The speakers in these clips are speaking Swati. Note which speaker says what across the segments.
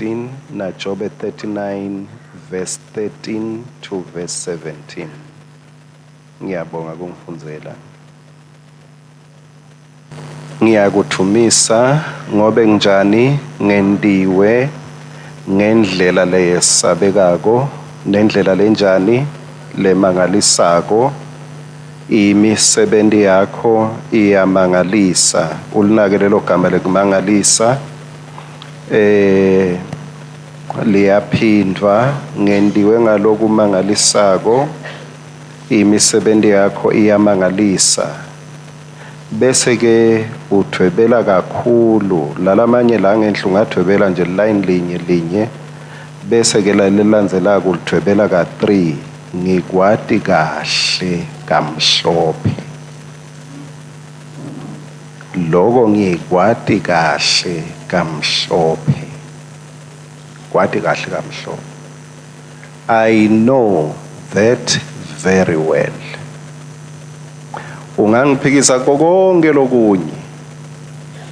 Speaker 1: 17 na Jobe 39 verse 13 to verse 17. Ngiyabonga kungifundzela. Ngiyakudvumisa ngobe nginjani ngentiwe ngendlela leyesabekako nendlela lenjani lemangalisako. Imisebenti yakho iyamangalisa. Ulinake lelo gama lekumangalisa. Eh liyaphindvwa ngentiwe ngalokumangalisako. Imisebenti yakho iyamangalisa. Bese ke udvwebela kakhulu lalamanye la ngenhla ungadvwebela nje line linye linye bese ke lelilandzelako ulidvwebela ka-3 ngikwati kahle kamhlophe loko ngikwati kahle kamhlophe kwati kahle kamhlophe I know that very well. Ungangiphikisa konke lokunye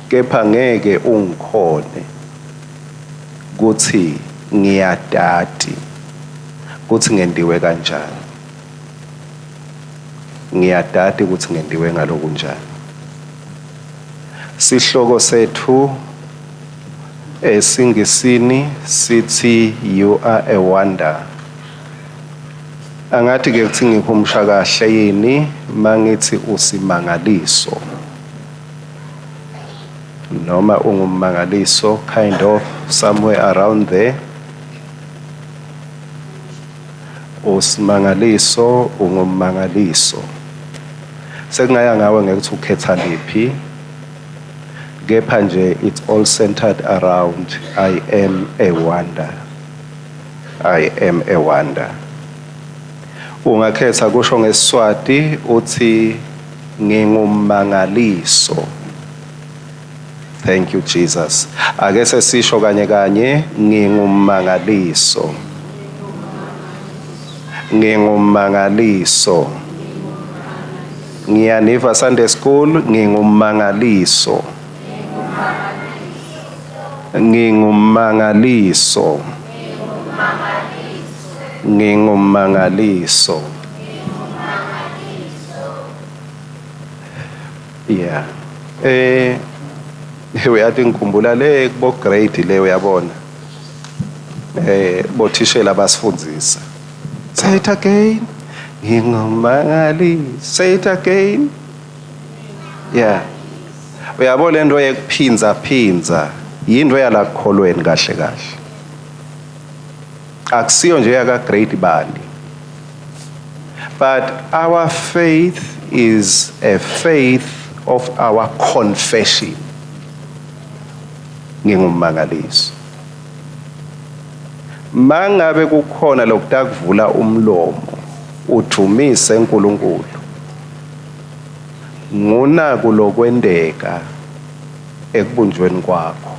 Speaker 1: kepha ngeke ungikhone kuthi ngiyadati kuthi ngentiwe kanjani. Ngiyadati ukuthi ngentiwe ngalokunjani. Sihloko sethu esingisini sithi you are a wonder. Angathi ke kuthi ngihumusha kahle yini mangithi usimangaliso noma ungummangaliso kind of somewhere around there. Usimangaliso ungummangaliso. Sekungaya ngawe ngekuthi ukhetha liphi. Kepha nje it's all centered around I am a wonder. I am a wonder. Ungakhetha kusho ngeSiswati uthi ngingummangaliso. Thank you Jesus. Ake sesisho kanye kanye ngingummangaliso. Ngingummangaliso. Ngiyaniva Sunday school ngingummangaliso. Ngingummangaliso. Ngingummangaliso. Yeah. Eh uyathi ngikhumbula le kubo grade le uyabona. Eh bothishela basifundzisa. Say it again. Ngingumangali. Say it again. Yeah. Uyabona lento yekuphinza phinza yinto yala kukholweni kahle kahle. Akusiyo nje yaka grade bani. But our faith is a faith of our confession. Ngingumangaliso. Mangabe kukhona lokutakuvula umlomo udumise uNkulunkulu. Ngunaku lokwenteka ekubunjweni kwakho.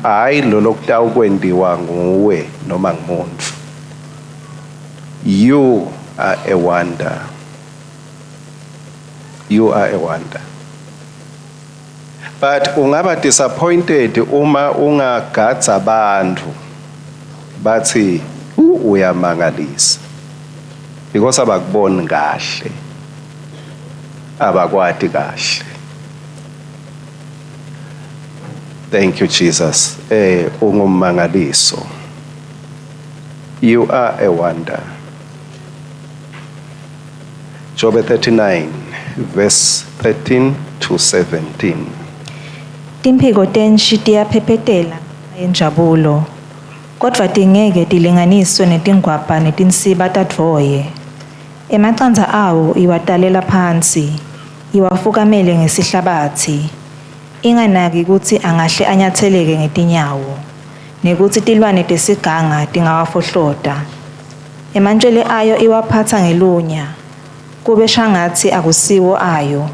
Speaker 1: Hayi lo lokutawukwentiwa nguwe noma ngumuntu. You are a wonder. You are a wonder. But ungaba disappointed uma ungagadza abantu bathi uyamangalisa because abakuboni kahle abakwati kahle. Thank you Jesus. Eh ungummangaliso. You are a wonder. Job 39 verse 13 to 17.
Speaker 2: Timphiko tenshi tiyaphephetela ngenjabulo, kodvwa tingeke tilinganiswe netingwabha netinsiba tadvoye. Emacandza awo iwatalela phansi, iwafukamele ngesihlabatsi, inganaki kutsi angahle anyatseleke ngetinyawo, nekutsi tilwane tesiganga tingawafohlota. Emantjwele ayo iwaphatsa ngelunya, kube shangatsi akusiwo ayo.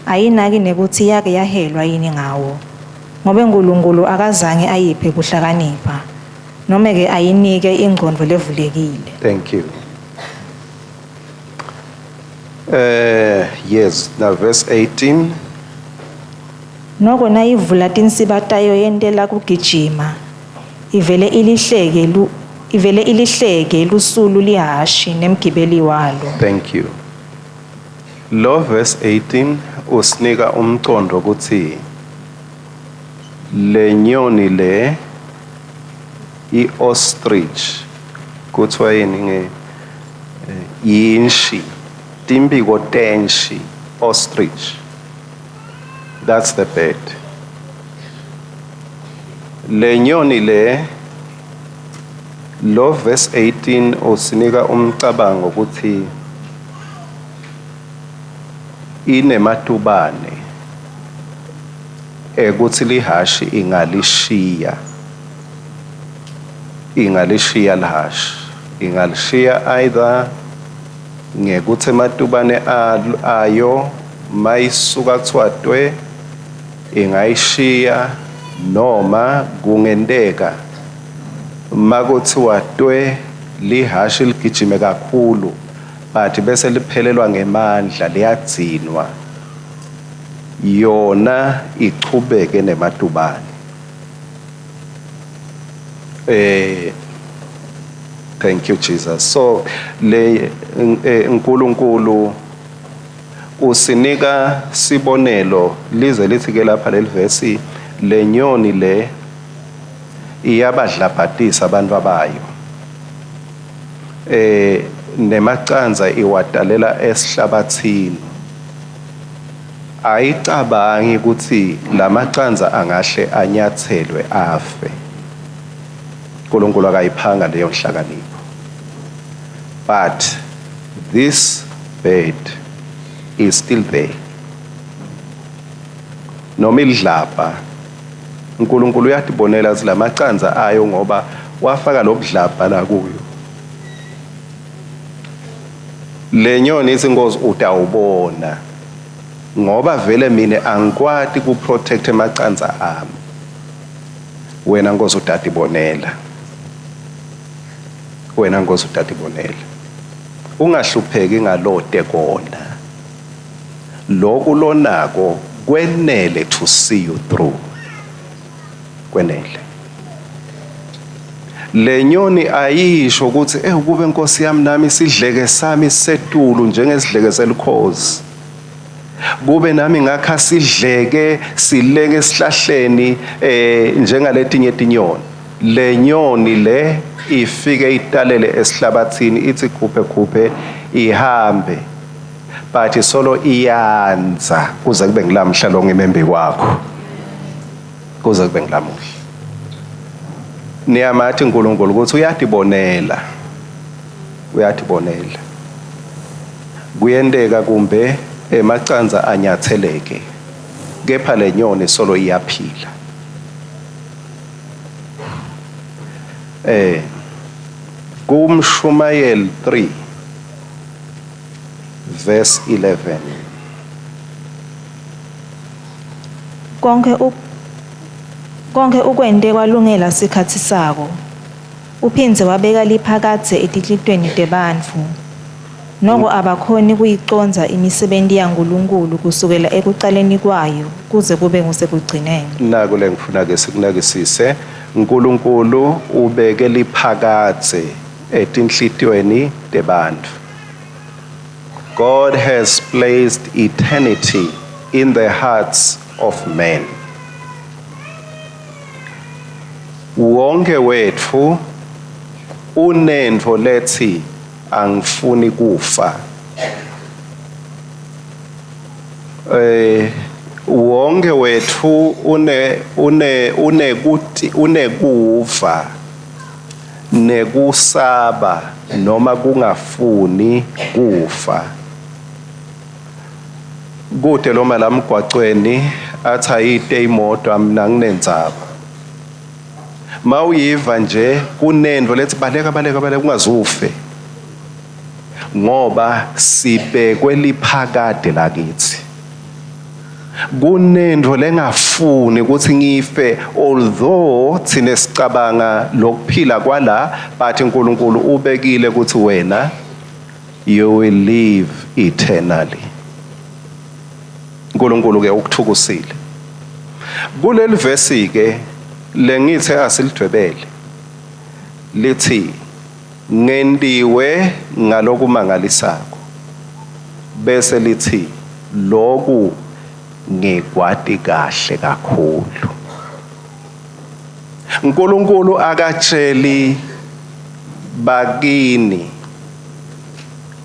Speaker 2: Ayinaki nekutsi yake yahelwa yini ngawo, ngobe Nkulunkulu akazange ayiphe kuhlakanipha, nome-ke ayinike ingcondvo levulekile.
Speaker 1: Thank you. Yes, now verse 18.
Speaker 2: Noko nayivula tinsiba tayo yentela kugijima. Ivele ilihleke lu ivele ilihleke lusulu lihhashi nemgibeli walo.
Speaker 1: Thank you. Lo verse 18 usinika umcondo ukuthi le nyoni le, i-ostrich, kuthiwa yini nge yinshi, timpiko tenshi, ostrich, that's the bird. Le nyoni le, lo verse 18 usinika umcabango ukuthi inematubane ekuthi lihashi ingalishiya, ingalishiya lihashi, ingalishiya either ngekuthi ematubane ayo mayisuka kuthiwa twe ingayishiya, noma kungenteka makuthiwa twe lihashi ligijime kakhulu but bese liphelelwa ngemandla, liyadzinwa, yona ichubeke nematubane. Thank you, Jesus. So le uNkulunkulu usinika sibonelo, lize lithi ke lapha leli verse, le nyoni le iyabadlabhatisa abantu abayo, nemacanza iwadalela esihlabathini, ayicabangi ukuthi lamacanza angahle anyathelwe afe. uNkulunkulu akayiphanga leyo nhlakanipho, but this bird is still there noma idlabha. uNkulunkulu uyatibonela ukuthi lamacanza ayo, ngoba wafaka lobudlabha la kuyo le nyoni, ithi, "Nkosi, utawubona, ngoba vele mina angikwati ku-protect emacanza ami. Wena Nkosi utatibonela, wena Nkosi utatibonela, ungahlupheki ngalote kona loku lonako kwenele to see you through, kwenele." Le nyoni ayisho ukuthi kube Nkosi yami nami sidleke sami setulu njengesidleke selikhozi, kube nami ngakha sidleke sileke esihlahleni njengaletinye tinyoni. Le nyoni le ifike italele esihlabathini, ithi khuphe khuphe ihambe, but solo iyanza kuze kube ngilamhla lo ngimembi kwakho, kuze kube ngilamuhla. Niyamathi uNkulunkulu ukuthi uyatibonela, uyatibonela. Kuyenteka kumbe emacanza anyatheleke, kepha le nyoni solo iyaphila. Kumshumayeli 3 verse 11.
Speaker 2: Konke ukwente kwalungela sikhatsi sako. Uphindze wabeka liphakadze etinhlitiyweni tebantfu. Noko abakhoni kuyicondza imisebenti yaNkulunkulu kusukela ekucaleni kwayo kuze kube ngusekugcineni.
Speaker 1: Naku lengifuna ke sikunakisise: uNkulunkulu ubeke liphakadze etinhlitiyweni tebantfu. God has placed eternity in the hearts of men. Wonke wetfu unentfo lethi angifuni kufa. Wonke wetfu une une unekuti unekuva nekusaba noma kungafuni kufa. Kude loma la mgwacweni athi ayite imoto, mina nginendzaba. Mawuyiva nje kunento lethi baleka, baleka, baleka, ungazufe, ngoba sibekwe liphakade lakithi. Kunento lengafuni ukuthi ngife, although thine sicabanga lokuphila kwala, but uNkulunkulu ubekile ukuthi wena you will live eternally. uNkulunkulu ke ukuthukusile. Kuleli verse ke lengithe asilidwebele. Lithi ngentiwe ngalokumangalisako, bese lithi loku ngikwati kahle kakhulu. uNkulunkulu akatsheli bakini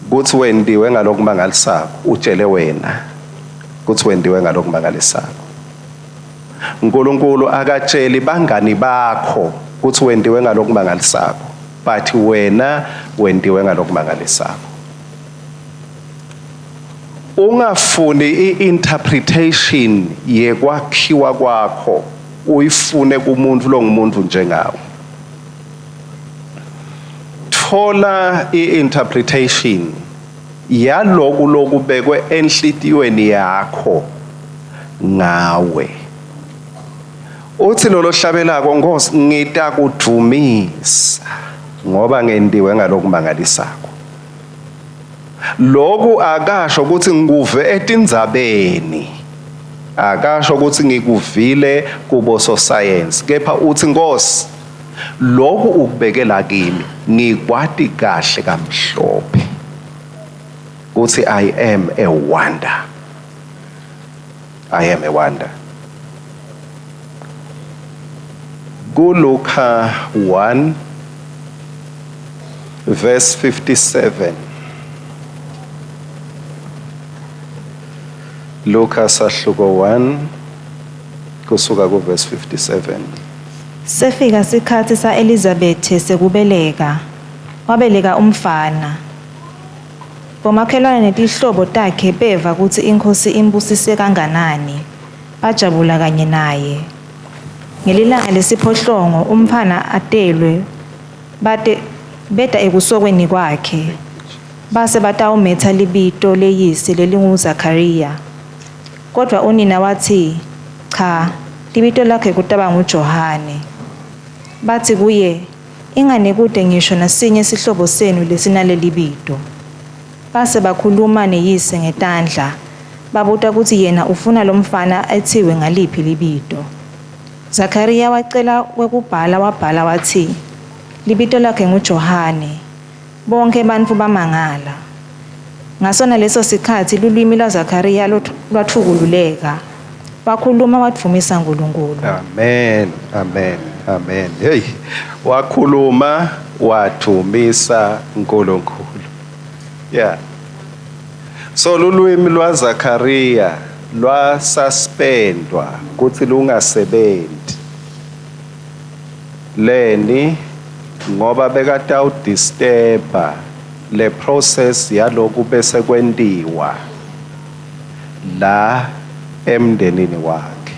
Speaker 1: kuthi wentiwe ngalokumangalisako, utshele wena kuthi wentiwe ngalokumangalisako. uNkulunkulu akatsheli bangani bakho kuthi wentiwe ngalokumangalisako, but wena wentiwe ngalokumangalisako. Ungafuni i-interpretation yekwakhiwa kwakho, uyifune kumuntu longumuntu njengawe. Thola i-interpretation yaloku lokubekwe enhlitiyweni yakho ngawe. Uthi lolo hlabelako, Nkosi, ngitakudvumisa ngoba ngentiwe ngalokumangalisako. Lokhu akasho ukuthi ngikuve etindzabeni, akasho ukuthi ngikuvile kubo sosayensi, kepha uthi Nkosi, lokhu ukubekela kimi ngikwati kahle kamhlophe kuthi I am a wonder. I am a wonder. KuLuka 1 verse 57. Luka sahluko 1 kusuka ku verse 57.
Speaker 2: Sefika sikhatsi sa-Elizabethe sekubeleka, wabeleka umfana. Bomakhelwane netihlobo takhe beva kutsi iNkhosi imbusise kanganani, bajabula kanye naye. Ngelilanga lesiphohlongo umntfwana atelwe, bate beta ekusokweni kwakhe, base batawumetsa libito leyise lelinguZakhariya. Kodvwa unina watsi, Cha, libito lakhe kutaba nguJohane. Batsi kuye, Ingani kute ngisho nasinye sihlobo senu lesinalelibito. Base bakhuluma neyise ngetandla, babuta kutsi yena ufuna lomfana etsiwe ngaliphi libito. Zakhariya wacela kwekubhala wabhala watsi, Libito lakhe nguJohane. Bonkhe bantfu bamangala. Ngasona leso sikhatsi lulwimi lwaZakhariya lwatfukululeka, wakhuluma wadvumisa Nkulunkulu.
Speaker 1: Amen, amen, amen. Hey, wakhuluma wadvumisa uNkulunkulu. Yeah. So lulwimi lwaZakhariya lwasuspendwa kuthi lungasebenti. Leni? Ngoba bekatawudisturba le process yaloku bese kwentiwa la emndenini wakhe.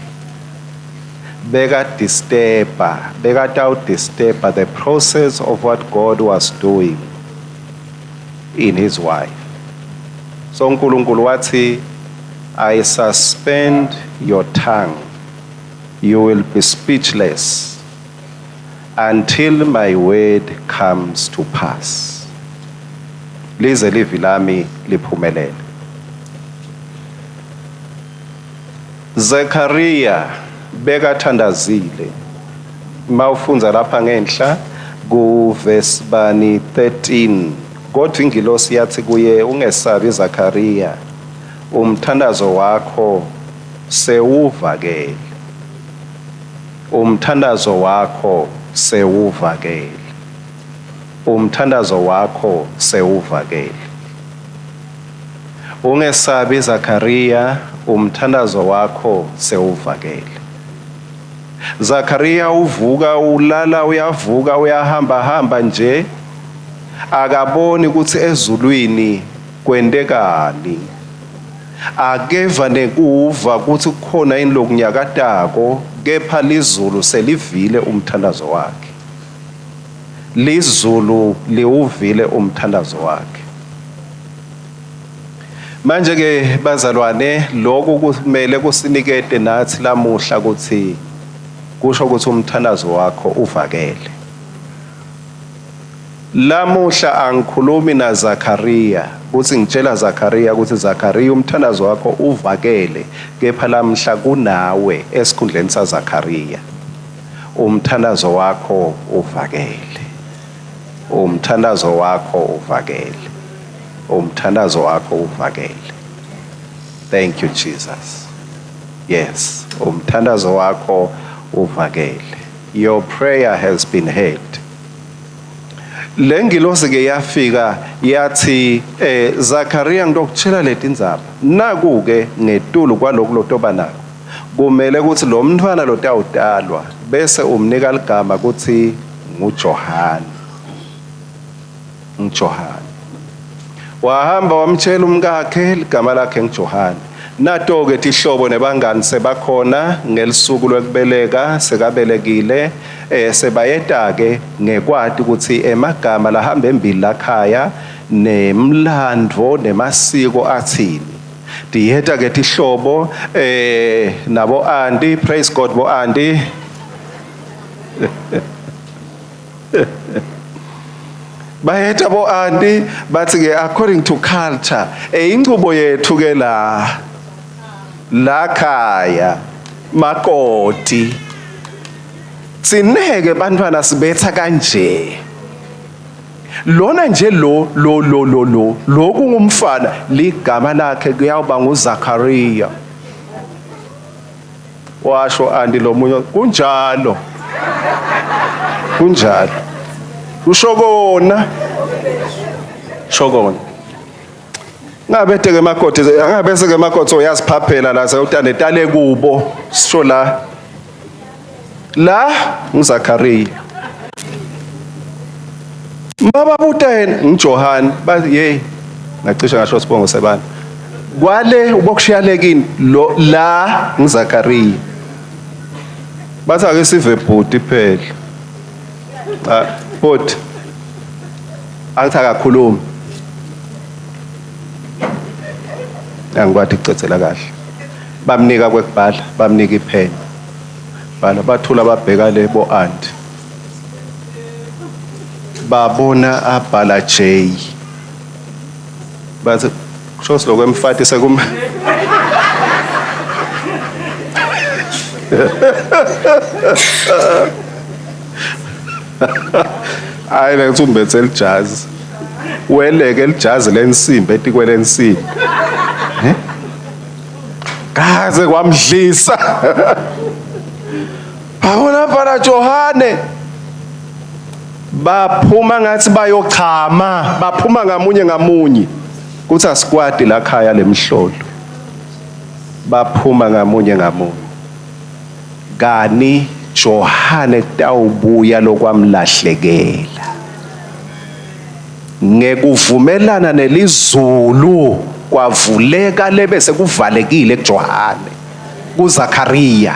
Speaker 1: Bekadisturba, bekatawudisturba the process of what God was doing in his wife. So uNkulunkulu wathi, I suspend your tongue, you will be speechless until my word comes to pass. Lize livi lami liphumelele. Zechariah bekathandazile. Mawufundza lapha ngenhla ku verse bani 13, kodwa ingilosi yathi kuye, ungesabi Zachariah, umthandazo wakho sewuvakele. Umthandazo wakho sewuvakele. Umthandazo wakho sewuvakele. Ungesabi Zachariah, umthandazo wakho sewuvakele. Zachariah uvuka ulala uyavuka uyahamba hamba nje, akaboni ukuthi ezulwini kwentekani. Akeva nekuva ukuthi kukhona yini lokunyakatako, kepha lizulu selivile umthandazo wakhe. Lizulu liwuvile umthandazo wakhe. Manje ke bazalwane, lokhu kumele kusinikete nathi lamuhla ukuthi kusho ukuthi umthandazo wakho uvakele. Lamuhla angikhulumi naZakhariya kuthi ngitshela Zakhariya ukuthi Zakhariya umthandazo wakho uvakele, kepha lamhla kunawe esikhundleni saZakhariya umthandazo wakho uvakele. Umthandazo wakho uvakele. Umthandazo wakho uvakele. Thank you Jesus. Yes, umthandazo wakho uvakele. Your prayer has been heard. Le ngilosi ke yafika yathi eh Zakaria ngitokutshela letindzaba. Naku ke ngetulu kwaloku lotoba nako. Kumele ukuthi lo mntwana lotawutalwa bese umnika ligama ukuthi nguJohane. NguJohane. Wahamba wamtshela umkakhe ligama lakhe nguJohane. Nato-ke tihlobo nebangani sebakhona ngelisuku lwekubeleka sekabelekile eh sebayeta-ke ngekwati ukuthi emagama lahamba embili lakhaya nemlandvo nemasiko athini. Tiyeta ke tihlobo eh nabo auntie, praise God bo auntie. Bayetha bo auntie bathi ke according to culture eh inchubo yethu ke la la khaya makoti sineke bantwana sibetha kanje lona nje lo lo lo lo lo lokhu ngumfana ligama lakhe kuyawuba nguZakaria. Washo anti lo munye kunjalo, kunjalo, kusho kona, sho kona. Ngabe teke makoti, ngabe seke makoti uyaziphaphela la sewutane tale kubo sisho la la nguZakaria. Mababuta yena ngiJohane bathi hey ngacishe ngasho sibongo sebani kwale ubokushiya lekini lo la nguZakaria. Bathi ake sive bhuti phela. Cha bhuti angithi akakhulumi. Angikwati ukucedzela kahle. Bamnika kwekubhala, bamnika ipheni. Bhala bathula babheka le bo auntie. Babona abhala J. Bathi kusho lokwemfati sekum Hayi le umbethe lijazi. Weleke lijazi lensimbi etikwelensimbi. Eh? Kaze kwamdlisa. Babona bhala Johane. Baphuma ngathi bayochama, baphuma ngamunye ngamunye. Kuthi asikwati la khaya lemhlolo. Baphuma ngamunye ngamunye. Kani Johane tawubuya lokwamlahlekela. Ngekuvumelana nelizulu kwavuleka lebe sekuvalekile kuJohane kuZakaria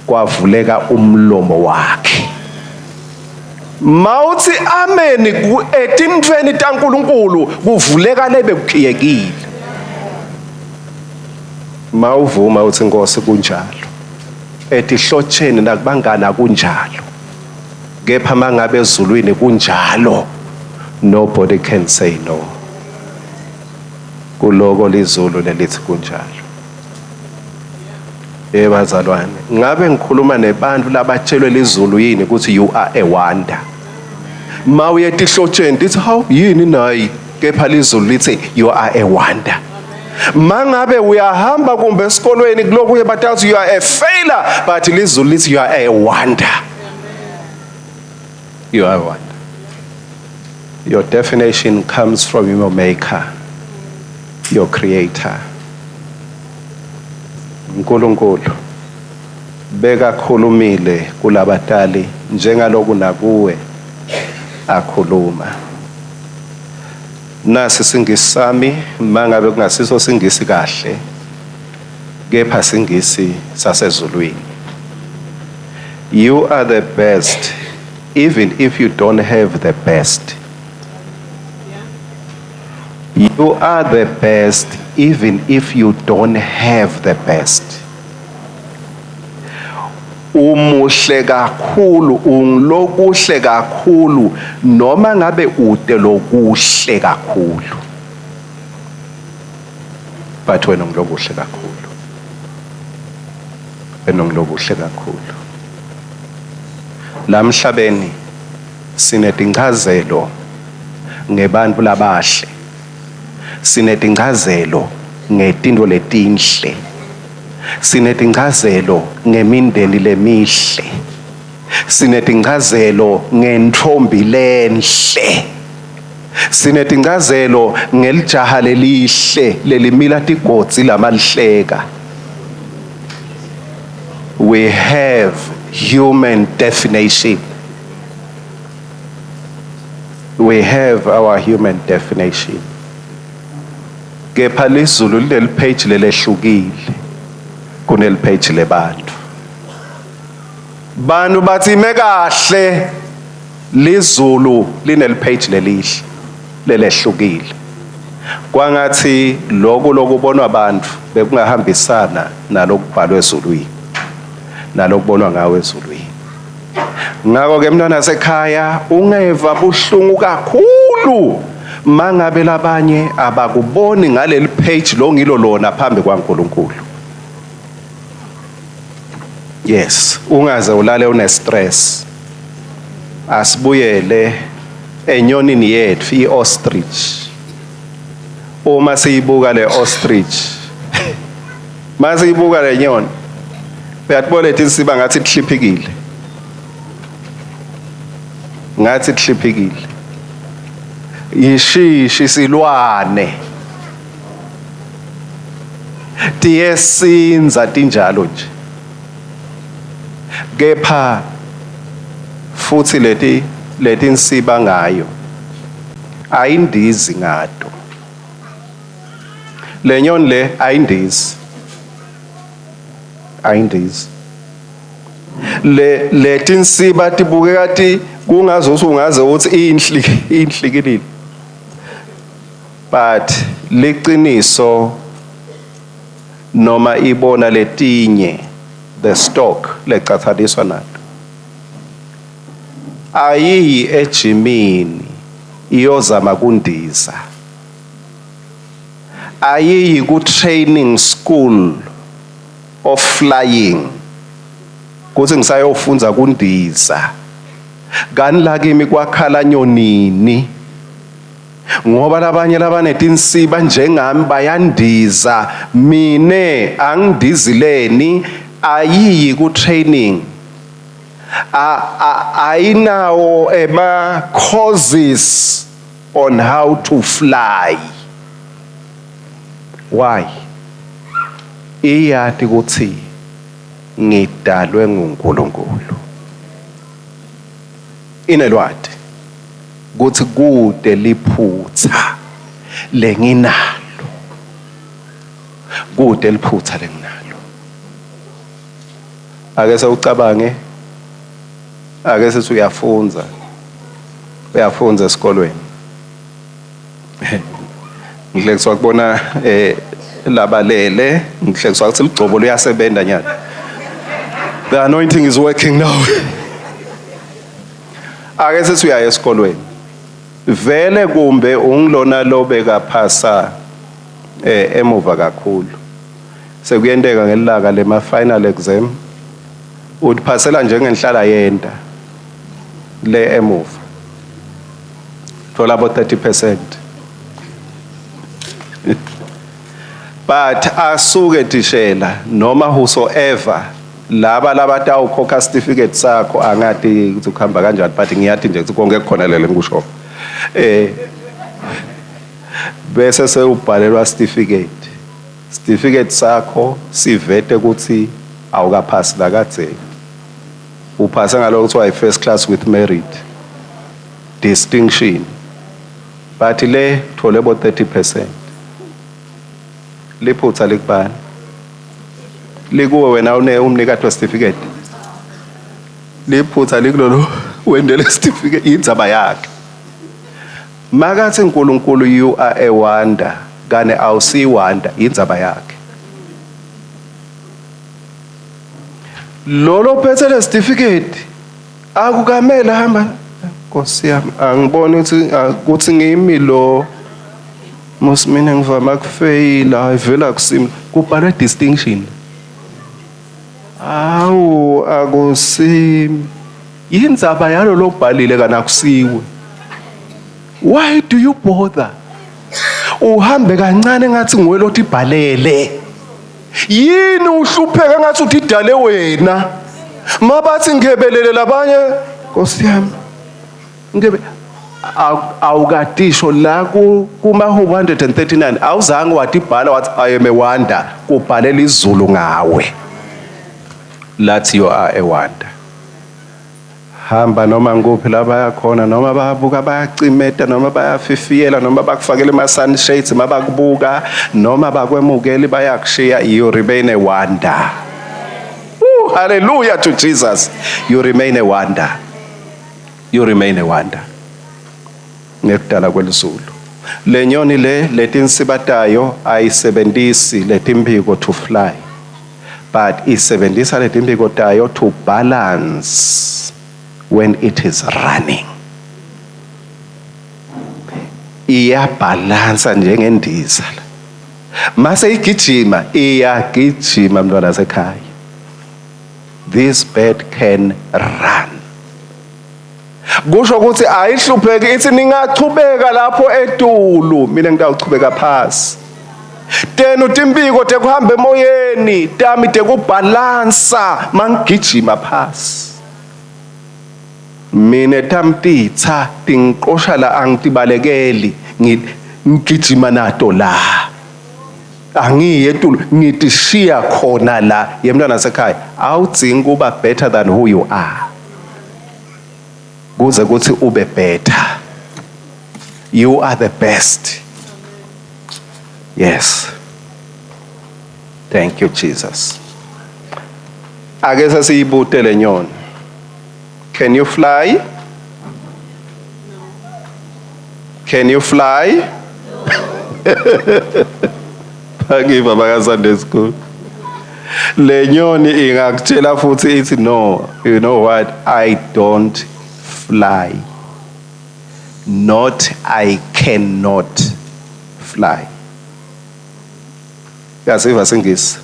Speaker 1: kwavuleka umlomo wakhe. Mawuthi amen etintfweni taNkulunkulu kuvuleka lebe kukhiyekile. Mawuvuma uthi Nkosi kunjalo. Etihlotsheni nakubangani akunjalo. Kepha mangabe ezulwini kunjalo, nobody can say no. Kuloko lizulu lelithi kunjalo. Yebo bazalwane, ngabe ngikhuluma nebantu labatshelwe lizulu yini ukuthi you are a wonder. Mawuye etihlotsheni lithi hawu yini nayi, kepha lizulu lithi you are a wonder. Mangabe uyahamba kumbe esikolweni kulokuye batathi you are a failure, but lizulu lithi you are a wonder. You are a wonder. Your definition comes from your maker, your creator. uNkulunkulu bekakhulumile kulabatali njengaloku nakuwe akhuluma. Nasi singisi sami mangabe kungasiso singisi kahle kepha singisi sasezulwini. You are the best even if you don't have the best. You are the best even if you don't have the best. Umuhle kakhulu, ungilokuhle kakhulu noma ngabe ude lokuhle kakhulu. But wena ungilokuhle kakhulu. Wena ungilokuhle kakhulu. La mhlabeni Sinetinchazelo ngebantfu labahle. Sinetinchazelo ngetintfo letinhle. Sinetinchazelo ngemindeni lemihle. Sinetinchazelo ngentfombi lenhle. Sinetinchazelo ngelijaha lelihle lelimila tigodzi lamalihleka. We have human definition. We have our human definition. Kepha lizulu lineli page lelehlukile kuneli page lebantu. Bantu bathi ime kahle, lizulu lineli page lelihle lelehlukile. Kwangathi lokhu lokubonwa abantu bekungahambisana nalokubhalwe ezulwini, nalokubonwa ngawe ezulwini. Ngakho ke mntwana sekhaya, ungeva buhlungu kakhulu mangabe labanye abakuboni ngaleli page longilo lona phambi kwaNkulunkulu. Yes, ungaze ulale une stress. Asibuyele enyonini yethu, i-ostrich. Uma siyibuka le ostrich, masiyibuka le nyoni, uyatibona letinsiba ngathi ihliphikile, ngathi ihliphikile, yishishi silwane tiyesinza tinjalo nje. Kepha futhi leti letinsiba ngayo ayindizi ngato. Le nyoni le ayindizi, ayindizi. Le letinsiba tibukeka ti kungazuthi ungaze uthi inhli inhlikilile, but liqiniso noma ibona letinye the stock lecathaniswa nato, ayiyi ejimini iyozama kundiza, ayiyi ku training school of flying kuthi ngisayofunza kundiza. Kani la kimi kwakhala nyonini, ngoba labanye labanetinsiba njengami bayandiza, mine angindizileni? Ayiyi ku training, ayinawo ema courses on how to fly. Why? Iyati ukuthi ngidalwe nguNkulunkulu, inelwati ukuthi kude liphutha lenginalo, kude liphutha lenginalo. Ake sewucabange, ake sithi uyafunza, uyafunza esikolweni. Ngihlekiswa kubona labalele, ngihlekiswa ukuthi ligcobo luyasebenza nyalo. The anointing is working now. Ake sithi uyaya esikolweni vele, kumbe ungilona lobeka phasa emuva kakhulu, sekuyenteka ngelilanga lema final exam uliphasela njengenhlala yenta le emuva, thola bo 30%. But asuke tishela noma whosoever laba labatawukhokha certificate sakho, angati ukuthi kuhamba kanjani, but ngiyathi nje ukuthi konke kukhona lele ngikusho, bese sewubhalelwa certificate. Certificate sakho sivete ukuthi awukaphasi lakadzeni, uphase ngaloko kuthiwa i-first class with merit distinction, but le thole bo 30%. Liphutha likubani? Likuwe wena une umnikati we-certificate? Liphutha likulolo wendele certificate, indzaba yakhe. Makathi uNkulunkulu you are a wonder, kane awusi wonder, indzaba yakhe. Lolo phethe le certificate akukamele hamba, Nkosi yami, angiboni ukuthi ngimi lo mos, mina ngivama kufeyila, ayivela kusimi kubhalwe distinction. Awu, akusimi. Yindzaba yalo lobhalile kana kusiwe. Why do you bother? Uhambe kancane ngathi nguwe lotibhalele. Yini uhlupheka ngathi utidale wena? Mabathi ngebelele labanye Nkosi yami. Ngebe awukatisho la kumahubo 139 awuzange watibhala wathi I am a wonder, kubhalela izulu ngawe. Lathi you are a wonder. Hamba noma ngikuphi la baya khona, noma bayabuka bayacimeta, noma bayafifiyela, noma bakufakela ama-sunshades mabakubuka, noma bakwemukeli bayakushiya, you remain a wonder. Ooh, hallelujah to Jesus. You remain a wonder. You remain a wonder. Ngekudala kwelizulu. Le nyoni le letinsiba tayo ayisebenzisi letimpiko to fly, but isebenzisa letimpiko tayo to balance when it is running. Iyabhalansa njengendiza. Mase igijima, iyagijima mntwana sekhaya. This bird can run. Kusho ukuthi ayihlupheki, ithi ningachubeka lapho etulu, mina ngitawuchubeka phasi. Tenu timpiko tekuhamba emoyeni, tami tekubhalansa mangigijima phasi. Mina tamtitsa tingiqosha la, angitibalekeli, ngigijima nato la. Angiye etulu, ngitishiya khona la. Yemntwana sekhaya, awudzingi kuba better than who you are. Kuze kuthi ube better. You are the best. Yes. Thank you, Jesus. Ake sesiyibute le nyoni. Can you fly? Can you fly? Phakiva baka Sunday school. Le nyoni ingakutshela futhi ithi no, you know what? I don't fly. Not I cannot fly. Yasiva singisi.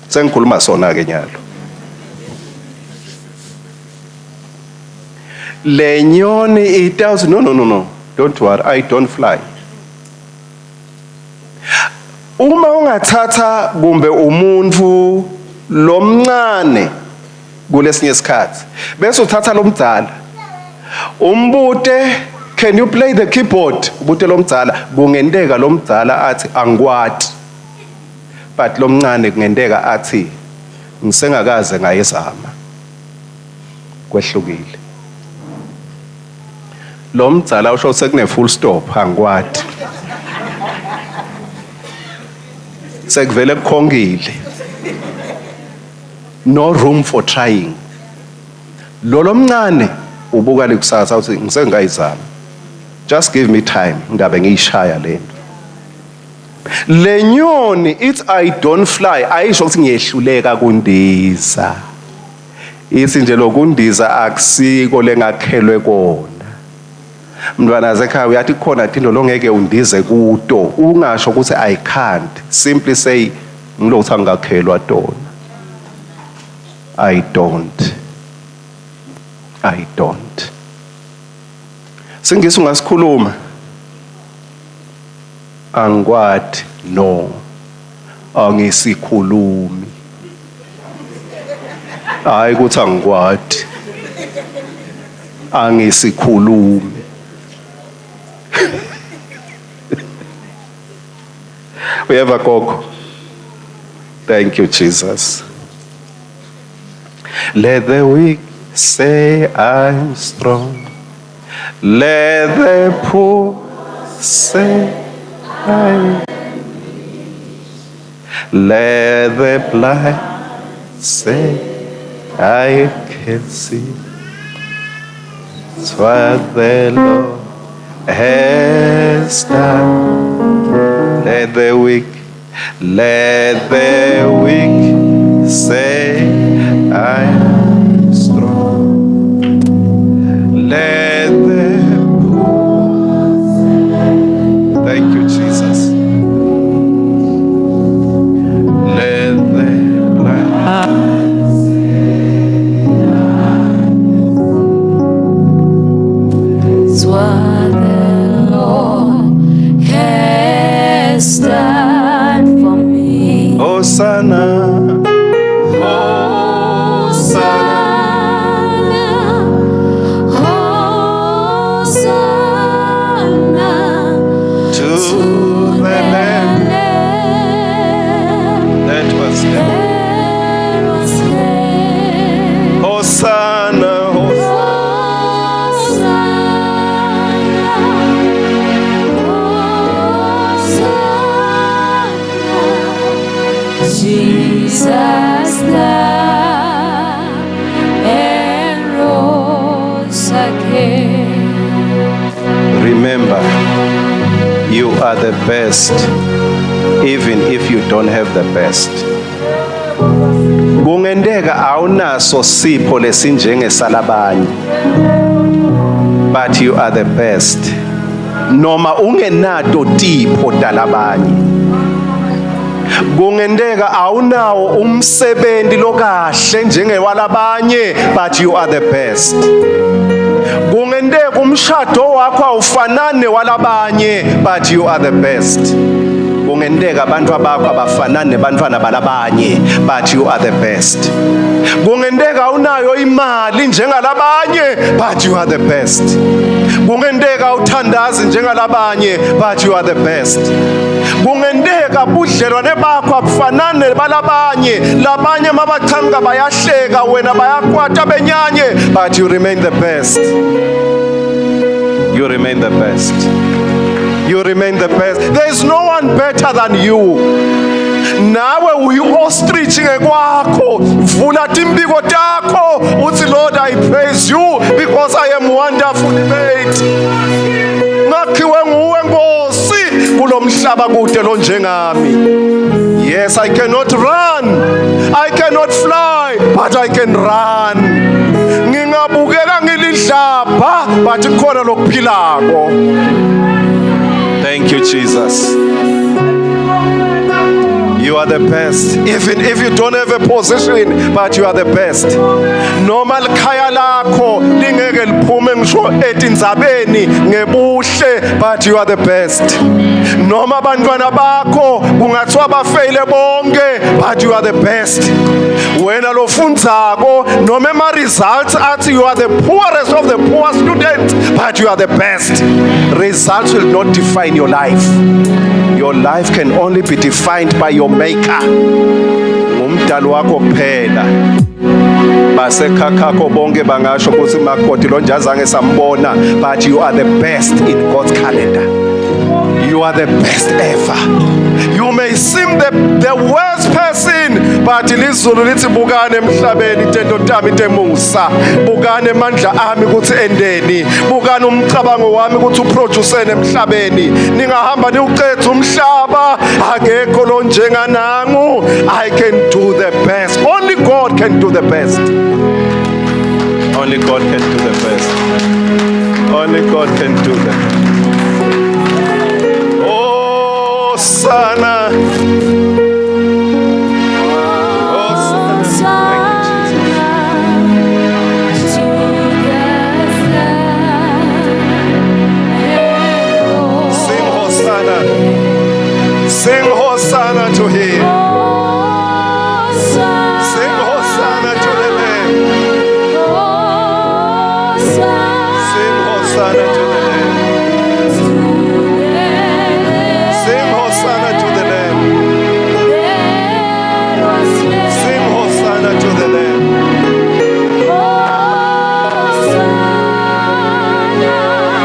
Speaker 1: Sengikhuluma sona ke nyalo. Le nyoni itawuthi no, no, no, no, don't worry, I don't fly. Uma ungathatha kumbe umuntu lomncane kulesinye isikhathi bese uthatha lomdzala umbute, can you play the keyboard? Ubute lomdzala, kungenteka lomdzala athi angikwati, but lomncane kungenteka athi ngisengakaze ngayizama. Kwehlukile. Lomdzala usho sekune full stop, angikwati, sekuvele kukhongile, no room for trying. Lo lomncane ubuka likusasa uthi ngisengayizama, just give me time, ngabe ngiyishaya lento. Le nyoni ithi I don't fly, ayisho ukuthi ngiyehluleka kundiza, ithi nje lokundiza akusiko lengakhelwe kona. Mntwana sekhaya, uyathi kukhona tinto longeke undize kuto, ungasho ukuthi I can't, simply say ngilokuthi angakhelwa tona. I don't, I don't. Singisi ungasikhuluma angikwati, no, angisikhulumi, hayi ukuthi angikwati, angisikhulumi. Uyeva gogo? Thank you, Jesus. Let the weak say I'm strong. Let the poor say I. Let the blind say I can see. It's what the Lord has done. Let the weak, let the weak say I am strong. Let the poor. Thank you, Jesus. Let the blind. Remember, you are the best even if you don't have the best. Kungenteka awunaso sipho lesinjengesalabanye, but you are the best. Noma ungenato tipho talabanye. Kungenteka awunawo umsebenzi lokahle njengewalabanye, but you are the best. Kungenteka umshado wakho awufanani newalabanye, but you are the best. Kungenteka abantu abakho abafanani nebantwana balabanye, but you are the best. Kungenteka awunayo imali njengalabanye, but you are the best. Kungenteka uthandazi njengalabanye, but you are the best. Kungenteka budlelwane bakho abufanani nebalabanye, labanye mabachamuka bayahleka, wena bayakwata benyanye, but you remain the best. You remain the best. You remain the best. There is no one better than you. Nawe uyi-ostrich ngekwakho. Vula timpiko takho uthi, "Lord, I praise you because I am wonderfully made. Ngakhiwe nguwe Nkosi, kulomhlaba kude lo njengami. Yes, I cannot run, I cannot fly, but I can run. Ngingabukeka ngilidlabha, but kukhona lokuphilako." Thank you, Jesus. You are the best. Even if you don't have a position, but you are the best. Noma likhaya lakho lingeke liphume ngisho etindzabeni ngebuhle, but you are the best. Noma abantwana bakho kungathiwa bafeyile bonke, but you are the best. Wena lofundzako, noma ema results athi you are the poorest of the poor students, but you are the best. Results will not define your life. Your life can only be defined by your maker. Ngumdali wakho kuphela. Basekhakhakho bonke bangasho ukuthi makoti lo nje azange sambona, but you are the best in God's calendar. You are the best ever. You may seem the worst person, but lizulu lithi, "Bukane emhlabeni tento tami temusa. Bukane amandla ami ukuthi endeni. Bukane umcabango wami ukuthi uproduce emhlabeni. Ningahamba niwucethe umhlaba, akekho lo njenganangu. I can do the best." Only God can do the best. Only God can do the best. Only God can do that. Hosanna. Hosanna. Thank you, Jesus. Sing Hosanna. Sing Hosanna to him. Sing Hosanna to the Lamb. Sing Hosanna to the Lamb. Sing Hosanna to the Lamb. Sing Hosanna to the Lamb. Thank you, Jesus.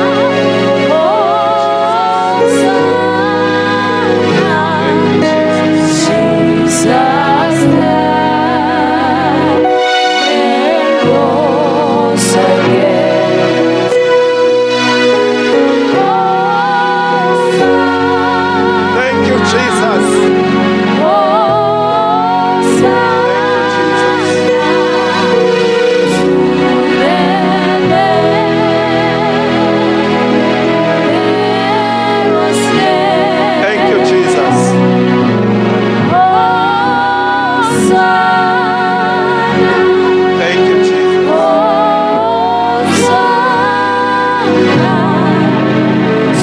Speaker 3: Jesus rose again. Hosanna,
Speaker 1: Thank you, Jesus.
Speaker 3: Hosanna
Speaker 1: Thank you, Jesus.
Speaker 3: To the Lamb that was slain.
Speaker 1: Thank you, Jesus.
Speaker 3: Hosanna,
Speaker 1: Thank you, Jesus.
Speaker 3: Hosanna,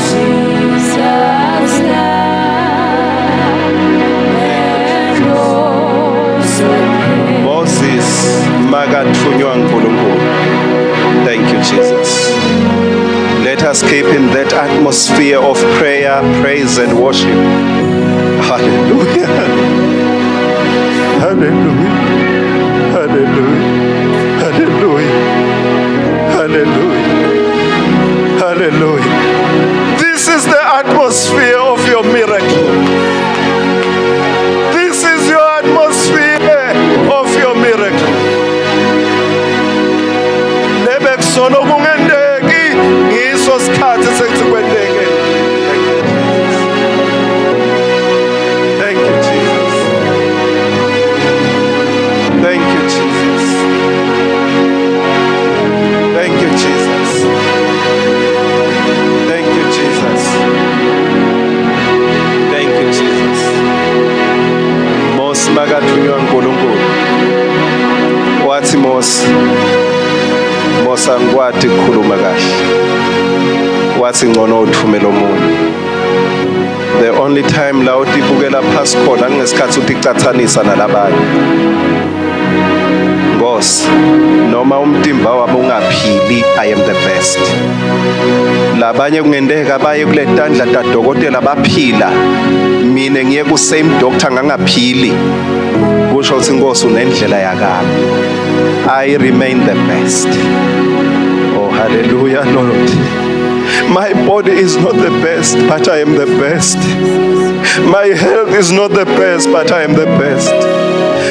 Speaker 3: Jesus died and rose again.
Speaker 1: Moses makathunywa nguNkulunkulu. Thank you, Jesus. Let us keep in that atmosphere of prayer, praise and worship. Hallelujah. Hallelujah. Hallelujah. Hallelujah. Hallelujah. Hallelujah. This is the atmosphere of your miracle. This is your atmosphere of your miracle. Lebe kusolo kungenteki. angikwati ukukhuluma kahle. Wathi ngcono uthumele omunye. The only time la utibukela phasi khona kungesikhathi uticathanisa nalabanye. Nkosi, noma umtimba wami ungaphili, I am the best. Labanye kungenteka baye kule tandla tadokotela baphila, mina ngiye ku same doctor ngangaphili. Kusho ukuthi Nkosi unendlela yakami. I remain the best. Oh hallelujah Lord. My body is not the best, but I am the best. My health is not the best, but I am the best.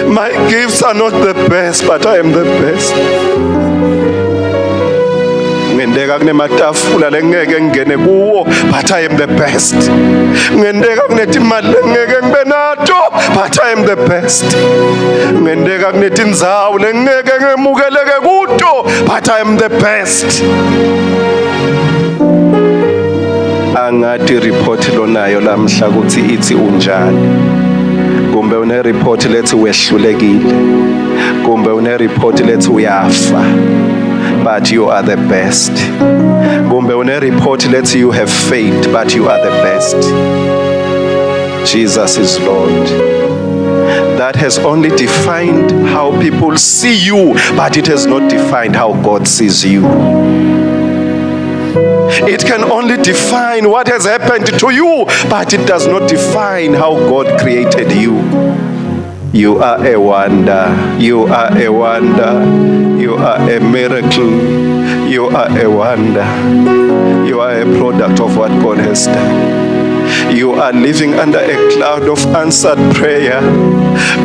Speaker 1: My gifts are not the best, but I am the best. Ngenteka kunematafula lengeke ngingene kuwo, but I am the best. Ngenteka kunetimali lengeke ngibe nato, but I am the best. Ngenteka kunetindzawo lengeke ngemukeleke kuto, but I am the best. Angati report lonayo lamhla ukuthi ithi unjani. Kumbe une report lethi wehlulekile. Kumbe une report lethi uyafa. But you are the best. Kumbe une report lethi you have failed, but you are the best. Jesus is Lord. That has only defined how people see you, but it has not defined how God sees you. It can only define what has happened to you, but it does not define how God created you. You are a wonder. You are a wonder. You are a miracle. You are a wonder. You are a product of what God has done. You are living under a cloud of answered prayer.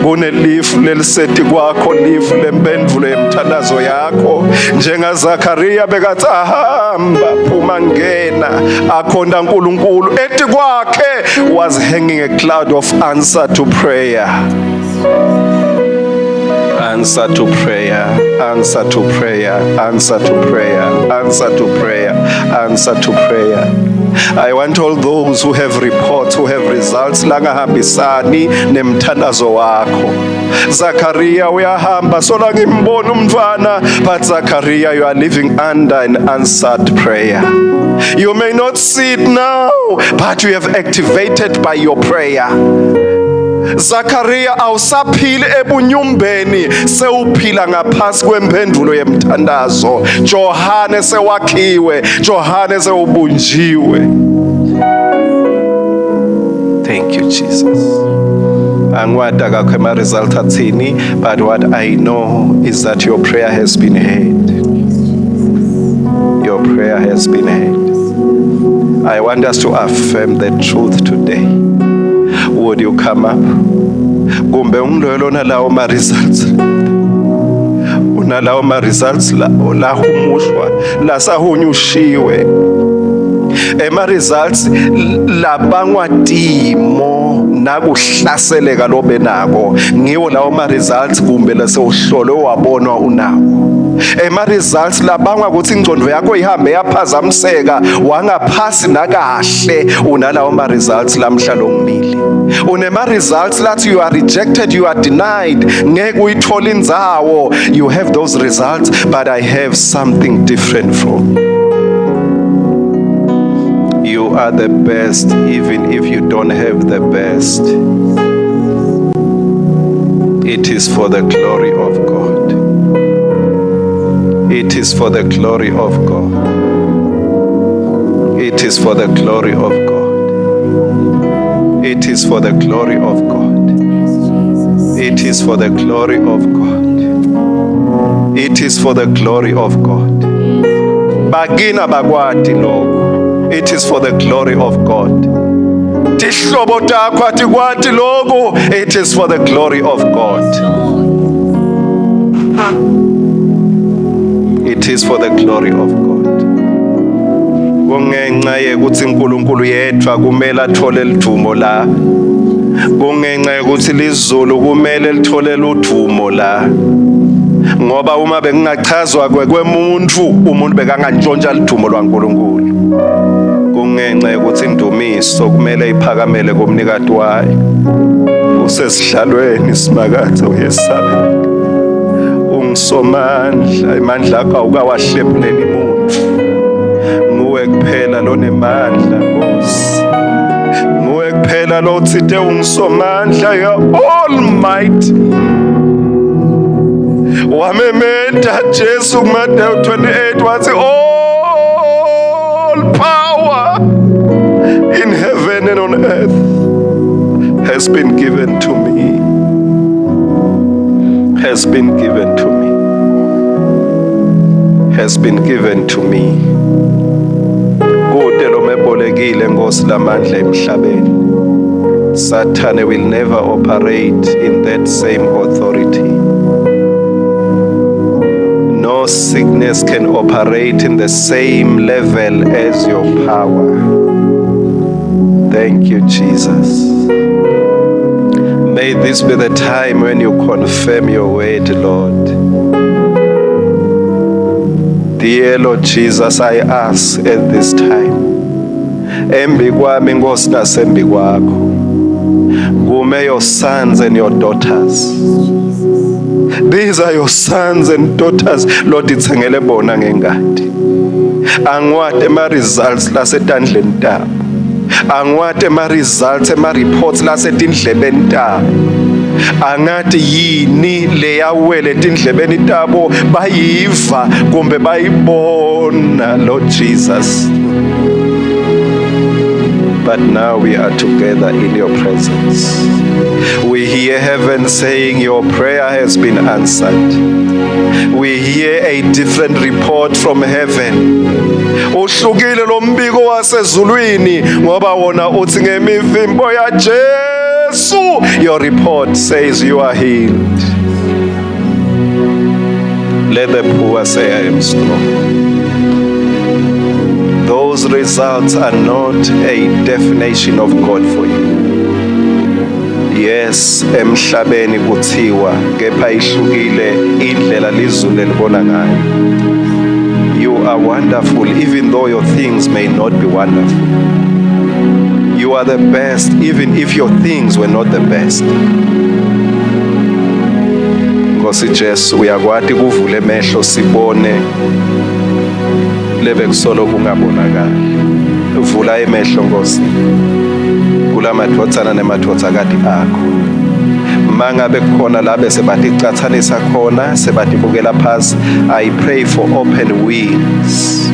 Speaker 1: Kunelifu leliseti kwakho, lifu lempendvulo yemthandazo yakho. NjengaZakaria bekathi ahamba phuma ngena akhonta uNkulunkulu, eti kwakhe was hanging a cloud of answer to prayer. Answer to prayer, answer to prayer, answer to prayer, answer to prayer, answer to prayer. I want all those who have reports, who have results langahambisani nemthandazo wakho. Zakaria uyahamba sola ngimbona umntwana, but Zakaria, you are living under an answered prayer. You may not see it now, but you have activated by your prayer. Zakaria, awusaphili ebunyumbeni, sewuphila ngaphasi kwemphendulo yemthandazo. Johane sewakhiwe, Johane sewubunjiwe. Thank you, Jesus. Angiwati akakho ema result athini, but what I know is that your prayer has been heard. Your prayer has been heard. I want us to affirm the truth today. Would you come up? Kumbe ungiloyo lona lawo ma results. Unalawo ma results la lahumushwa lasahunyushiwe. Ema results labangwa timo nakuhlaseleka lobenako ngiwo lawo ma results, kumbe lasewuhlolwe wabonwa unawo ema results labangwa ukuthi ingcondo yakho ihambe yaphazamiseka wangaphasi nakahle. Unalawo ma results lamhla longimile, unema results lathi you are rejected, you are denied, ngeke uyithole indzawo. You have those results, but I have something different from you. You are the best even if you don't have the best. It is for the glory of God. It is for the glory of God. It is for the glory of God. It is for the glory of God. It is for the glory of God. It is for the glory of God. Bagina bakwati lokho. It is for the glory of God. Tihlobo takho atikwati lokho. It is for the glory of God. It is for the glory of God. Kungenxa yekuthi uNkulunkulu yedwa kumele athole lidumo la. Kungenxa yokuthi lizulu kumele lithole ludumo la. Ngoba uma bekungachazwa kwemuntu, umuntu bekangantshontsha lidumo lwaNkulunkulu. Kungenxa yokuthi indumiso kumele iphakamele kumnikati wayo. Usesihlalweni simakathe uyesabeka. Ungisomandla, emandla akho awukawahlephuleli muntu. Nguwe kuphela lonemandla Nkosi. Nguwe kuphela lotsite ungisomandla, you are almighty. Wamemeta Jesu kuMateyu 28 wathi all power in heaven and on earth has been given to me. Has been given to me. Has been given to me. Kute lomebolekile Nkosi lamandla emhlabeni. Satan will never operate in that same authority. No sickness can operate in the same level as your power. Thank you, Jesus. May this be the time when you confirm your word, Lord. Dear Lord Jesus, I ask at this time. Embi kwami Nkosi nasembi kwakho. Kume your sons and your daughters. These are your sons and daughters. Lord, ithengele bona ngengadi. Angiwati ema results lasetandleni tabo. Angiwati ema results ema reports lasetindlebeni tabo. Angathi yini leyawele etindlebeni tabo bayiva kumbe bayibona, Lord Jesus. But now we are together in your presence. We hear heaven saying your prayer has been answered. We hear a different report from heaven. Uhlukile lo mbiko wasezulwini ngoba wona uthi ngemivimbo ya Jesu, your report says you are healed. Let the poor say, "I am strong." Those results are not a definition of God for you. Yes, emhlabeni kuthiwa kepha ihlukile indlela lizulu elibona ngayo. You are wonderful even though your things may not be wonderful. You are the best even if your things were not the best. Nkosi Jesu, uyakwati kuvula emehlo sibone lebe kusolo kungabonakali. Vula emehlo Nkosi kulamadvodzana nemadvodzakati akho. Mangabe kukhona la bese baticatsanisa khona sebatibukela phasi, I pray for open wings.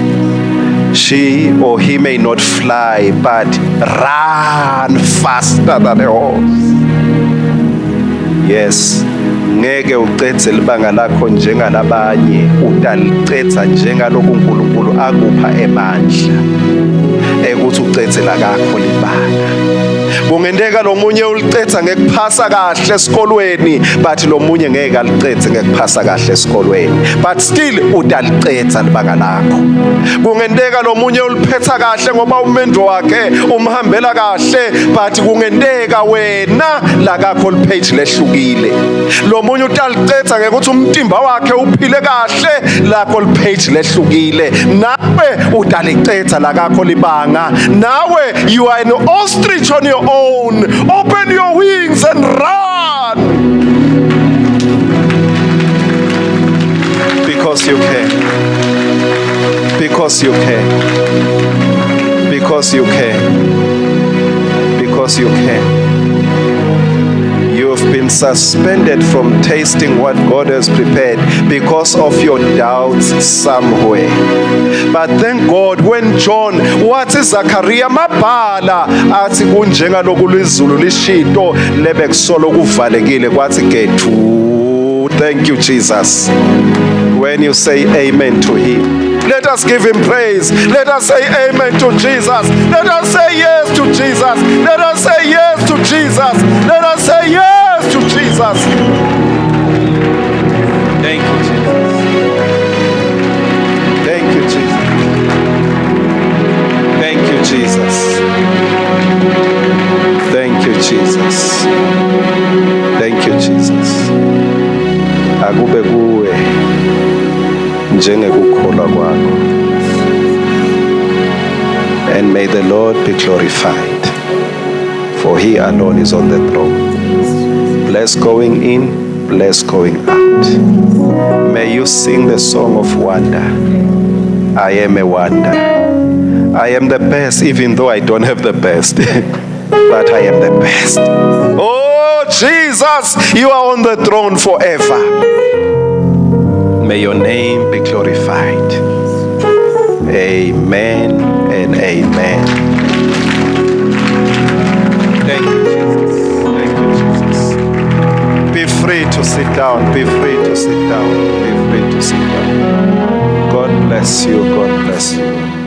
Speaker 1: She or he may not fly, but run faster than a horse. Yes, ngeke ucedze libanga lakho njengalabanye, utalicedza njengaloku uNkulunkulu akupha emandla ekuthi ucedze lakakho libanga. Kungenteka lo munye ulicedza ngekuphasa kahle esikolweni, but lo munye ngeke alicedze ngekuphasa kahle esikolweni, but still utalicedza libanga lakho. Kungenteka lo munye uliphetha kahle ngoba umendo wakhe umhambela kahle, but kungenteka wena lakakho lipage lehlukile. Lo munye utalicedza ngekuthi umtimba wakhe uphile kahle, lakho lipage lehlukile. Nawe utalicedza lakakho libanga. Nawe, you are an ostrich on your own. Open your wings and run because you can, because you can, because you can, because you can. You've been suspended from tasting what God has prepared because of your doubts somewhere. But thank God, when John wathi Zakaria mabhala athi kunjengaloku lizulu lishito lebe kusolo kuvalekile kwathi gethu. Thank you, Jesus. When you say amen to him, let us give him praise. Let us say amen to Jesus. Let us say yes to Jesus. Let us say yes to Jesus. Let us say yes to Jesus. Thank you, Jesus. Thank you, Jesus. Thank you, Jesus. Thank you, Jesus. Thank you, Jesus. Akube kuwe njengekukholwa kwakho. And may the Lord be glorified, for he alone is on the throne. Bless going in. Bless going out. May you sing the song of wonder. I am a wonder. I am the best, even though I don't have the best. But I am the best. Oh, Jesus, you are on the throne forever. May your name be glorified. Amen and amen. Thank you, Jesus. Thank you, Jesus. Be free to sit down. Be free to sit down. Be free to sit down. God bless you. God bless you.